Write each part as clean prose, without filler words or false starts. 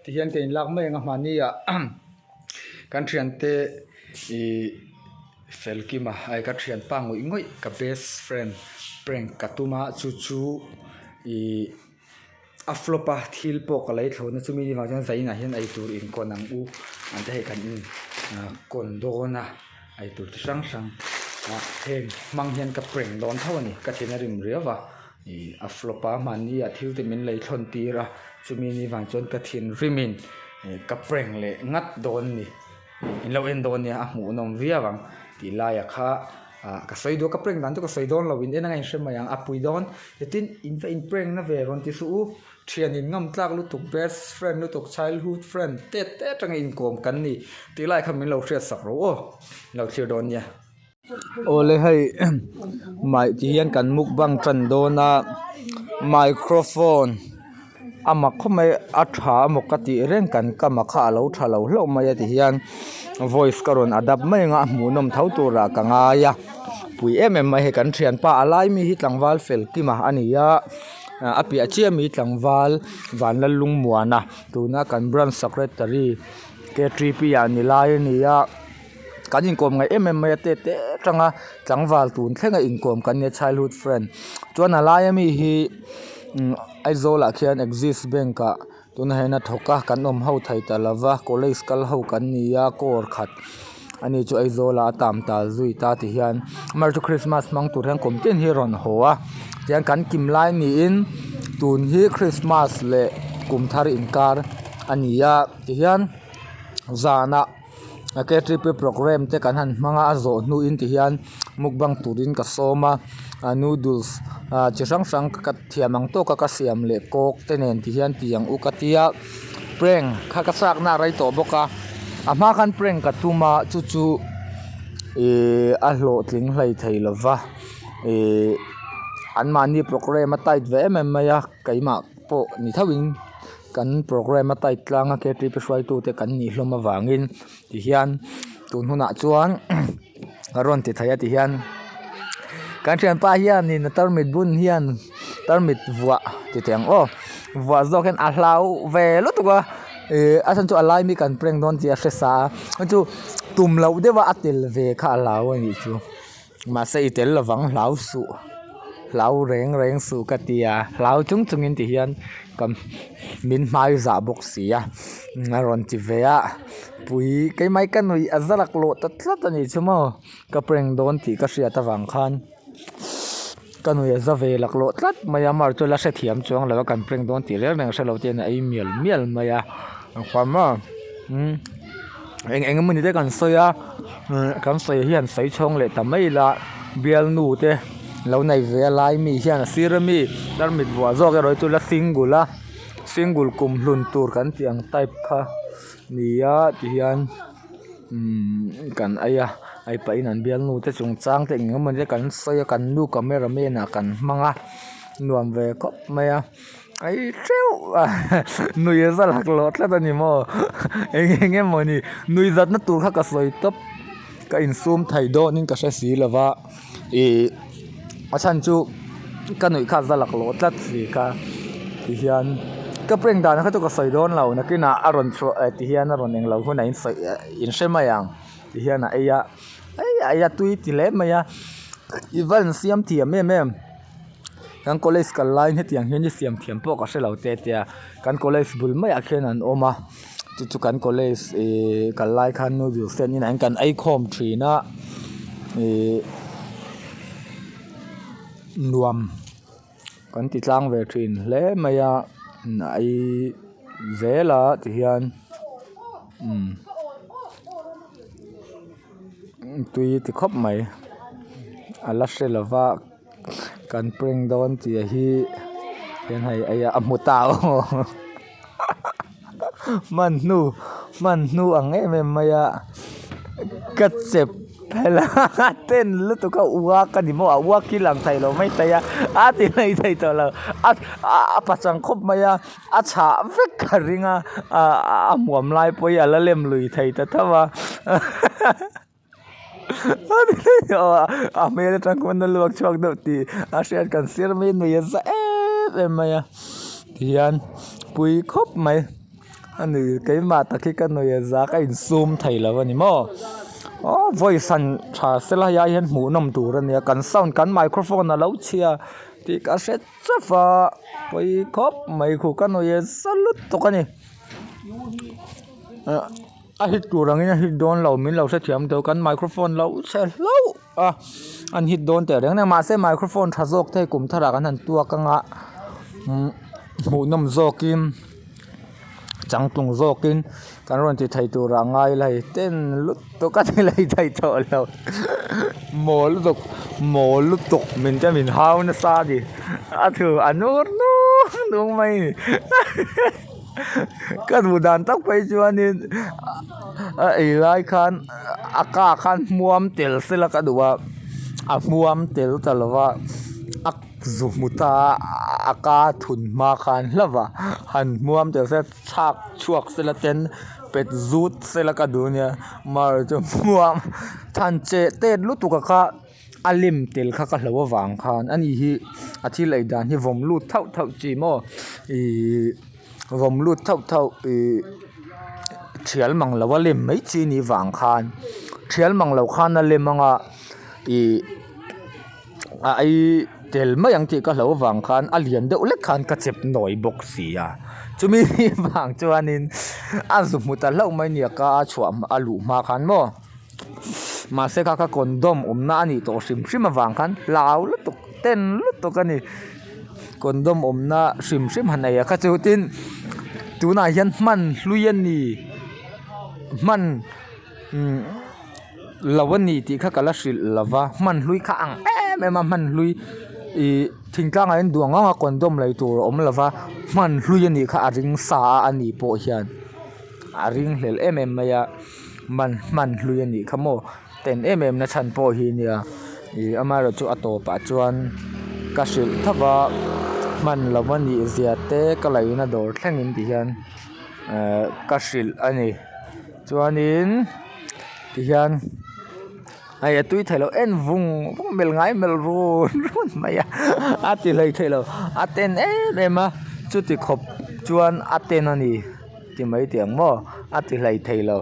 Tihian ka inlak mai ang a hmani ah kan thiante ih Felkima ai ka thianpa ngawih ngawih ka best friend prank ka tum a chu chu ih a flop a thil pawh ka lei thlawhna chumi ni vang chuan zainah hian eitur inkawn ang u an te hei kan in ah kawn dawn a eitur chi hrang hrang ah heng hmang hian ka prank dawn tho a ni ka thin a rim riau a ih a flop a mahni ah thil te min lei thlawn tir a chumi ni vang chuan ka thinrim in ih ka prank leh ngat dawn a ni in lo en dawn nia a hmuhnawm viau ang tih laiah kha. Ah ka sawi duh a ka prank dan chu ka sawi dawn lo in en anga in hre mai ang a pui dawn tin in va in prank na ve rawn ti suh u thian in ngam tlak lutuk best friend lutuk childhood friend tet te atanga inkawm kan ni tih lai kha min lo hriat sak rawh aw in lo thlir dawn nia. Awle hei mai ti hian kan mukbang tan dawn a microphone a mak khawp mai a tha emaw ka tih reng kan kam a kha a lo tha lo hlauh mai a ti hian voice ka rawn adapt mai anga a hmuhnawm tho turah ka ngai a pui em em mai hei kan thianpa a lai mi hi tlangval fel kima a ni a a piah chiah ami tlangval Vanlallungmuana tuna kan branch secretary K three P ah ni lai a ni a. Kan inkawm ngaih em em mai a tete atanga tlangval tun thlenga inkawm kan nia childhood friend chuan a laia mi hi umm Aizawl ah khian axis bank ah tunah hian a thawk a kan awm ho thei ta lova college kal ho kan ni a car khat ani chu Aizawl ah a tam tal zui ta ti hian amaherawhchu christmas hmang tur hian kum tin hi a rawn haw a tihian kan kim lai niin tun hi christmas leh kum thar inkar a ni a tihian zanah. A ktp programme te kan han hmang a a zawh hnuin ti hian mukbang turin ka sawm a a noodles ah chi hrang hrang ka thiam ang tawk a ka siam leh coke te nen ti hian ti ang u ka tia prank kha ka chak na a rei tawh bawk a a hma khan prank ka tum a chu chu ihh a hlawhtling hlei thei lo va ihh anmahni programme a tight ve em em mai a keimah pawh ni tho in. Kan programme a tight tlang a ktp hruaitute kan nih hlawm avangin tihian tun hunah chuan a rawn ti thei a tihian kan thianpa hianin a tarmit bun hian tarmit vuah ti teh ang aw vuah zawk hian a hlau ve lutuk a ih a chhan chu a lai mi kan prank dawn tih a hre sa a chu tum loh deuh a a tel ve kha a hlau a nih chu. Mahse i tel lovang hlau suh hlau reng reng suh ka ti a hlau chung chungin ti hian ka min hmai zah bawk si a a rawn ti ve a pui keimah ka nuih a za laklawh ta tlat a nih chu maw ka prank dawn tih ka hriat avang khan ka nuih a za ve laklawh tlat mai a amaherawhchu la hrethiam chuang lo a kan prank dawn tih reng reng hre lo te hian a ei mial mial mai a enghuam maw umm. Eng eng emawni te kan sawi a kan sawi hian sawi chhawng leh ta mai ila bialnu te lo nei ve a lai mi hian a sir ami tarmit vuah zawk erawh hi chu la single a single kum hlun tur kan tih ang type kha nia tihian umm kan ei a ei pahin an bialnu te chungchang te eng emawni te kan sawi a kan nu camera man ah kan hmang a nuam ve khawp mai a. Ai teuh a nui a za laklawh tlat a ni maw eng eng emaw ni nui zatna tur kha ka sawi tawp ka insum thei dawnin ka hre si lo va ih a chhan chu ka nuih kha a za laklawh tlat si kha tihian ka prank dan kha chu ka sawi dawn lo nakinah a rawn chhuah eh tihian a rawn englo hunah in sawi in hre mai ang tihian a ei a a ei a tui ti hle mai a i va insiam thiam em em. Kan college kal laiin hetiang hian i siam thiam pawh ka hre lo te tia kan college bul maiah khian an awm a chu chu kan college ihh kal lai khan noodles te an inah hian kan ei khawm thin a ihh nuam kan ti tlang ve thin hle mai a a ei zel a tihian umm. Tui ti khawp mai a la hre lo va kan prank dawn tih hi hian hei ei a hmu ta aw hman hnu hman hnu ang em em mai a ka chep phel a ten lutuk a uak a ni maw a uak hi lang thei lo mai thei a a ti mai thei tawh lo a a pachang khawp mai a. A chhah vek ka ring a a hmuam lai pawh hi a la lem lui thei ta tho a a hmel atang khawn a luak chhuak deuh tih a hriat kan sir mai a nuih a za em em mai a tihian pui khawp mai. A nui keimah tak hi ka nui a za ka insum thei lo a ni maw aw voice han tha sela hei ai hian hmuh nawm tur a nia kan sound kan microphone a lo chhia tih ka hre chauh a pawi khawp mai khu ka nui a za lutuk a ni ah a hit tur angin a hit dawn lo min lo hrethiam tawh kan microphone lo chhe hlauh a an hit dawn teh reng a mahse microphone tha zawk te kum tharah kan han tuak anga umm hmuh nawm zawkin changtlung zawkin kan rawn ti thei turah ngai la hei ten lutuk a ni lei thei tawh lo mawl lutuk mawl lutuk min te min hau nasa a ni a thu a nur nung nung mai a ni ka duh dan tak phei chuanin a ei lai khan a ka khan hmuam tel sela ka duh a a hmuam tel ta lo va a zu hmu ta a ka thun hma khan hlauh va han hmuam tel se chhak chhuak sela ten pet zut sela ka duh ania mar chu hmuam than cheh tet lutuk a kha. A lem tel kha ka hlo avang khan ani hi a thil ei dan hi vawm lut thauh thauh chi maw ihh vawm lut thauh thauh ihh thial mang lo a lem mai chi ni vang khan thial mang lo khan a lem anga ihh a ei tel mai ang tih ka hlo avang khan a lian deuh lek khan ka chep nawi bawk si a chumi vang chuanin a zu hmu ta hlauh mai nia ka a chhuah a luh hma khan maw. Mahse kha kha condom awmna a nih tawh hrim hrim avang khan hlau lutuk ten lutuk a ni condom awmna hrim hrim han nei a kha chu tin tunah hian hman hlui a ni hman umm lo a ni tih kha ka la hrilh lo va hman hlui kha ang em em a hman hlui ih thingtlangah hian duh ang ang a condom lei tur a awm lo va hman hlui a nih kha a ring sa a a ni pawh hian a ring hlel em em mai a. Man hman hlui a nih kha maw ten em em na chhan pawh hi nia ih amaherawh chu a tawpah chuan ka hrilh tho va hman loh a nih zia te ka laihna dawr thlengin ti hian ehh ka hrilh a ni chuanin ti hian hei a tui theih loh en vung vung melh ngai melh run run mai a a ti hlei theih loh a ten em em a chuti khawp chuan a ten a ni. Ti mai tih ang maw a ti hlei thei lo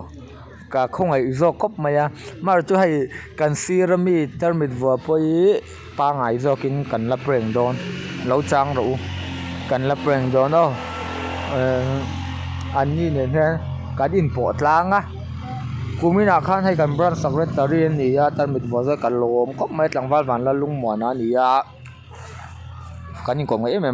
ka khawngaih zawk khawp mai a mar chu hei kan sir ami tarmit vuah pawh hi pangai zawkin kan la prank dawn lo chang rawh u kan la prank dawn aw ehh an ni nen hian kan inpawh tlang a kuminah khan hei kan branch secretary a ni a tarmit vuah zawk ka lawm khawp mai tlangval vanlalungmuana a ni a kan inkawm ngeih em em.